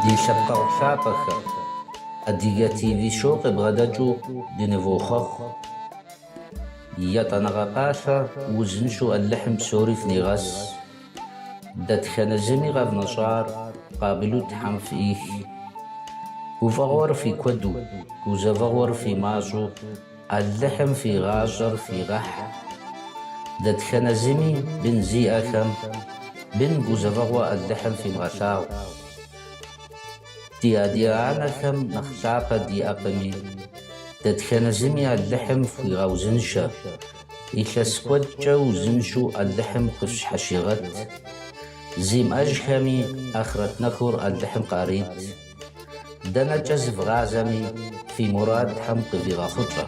Ди лъэпкъэгъу лъапӏэхэ, Адыгэ ТВ шоу къыбгъэдэкӏыу дынывохъуэхъу. Етӏанэгъэ пӏалъэ узыншэу Алыхьым псори фынигъэс. Дэтхэнэ зыми къэвнэщӏар къабылу Тхьэм фӏих. Гуфӏэгъуэр фи куэду, гузэвэгъуэр фи мащӏэу Алыхьым фи гъащӏэр фигъэхь. Дэтхэнэ зыми бын зиӏэхэм бын гузэвэгъуэ Алыхьым фимыгъэлъагъу. Ди адэ-анэхэм нэхъ лъапӏэ диӏэкъыми, дэтхэнэ зыми Алыхьым фхуигъэузыншэ, илъэс куэдкӏэ узыншэу Алыхьым къыфщхьэщигъэт, зимыӏэжхэми ахърэт нэхур Алыхьым къарит. Дэнэкӏэ зывгъазэми, фи мурад Тхьэм къывигъэхъулӏэ.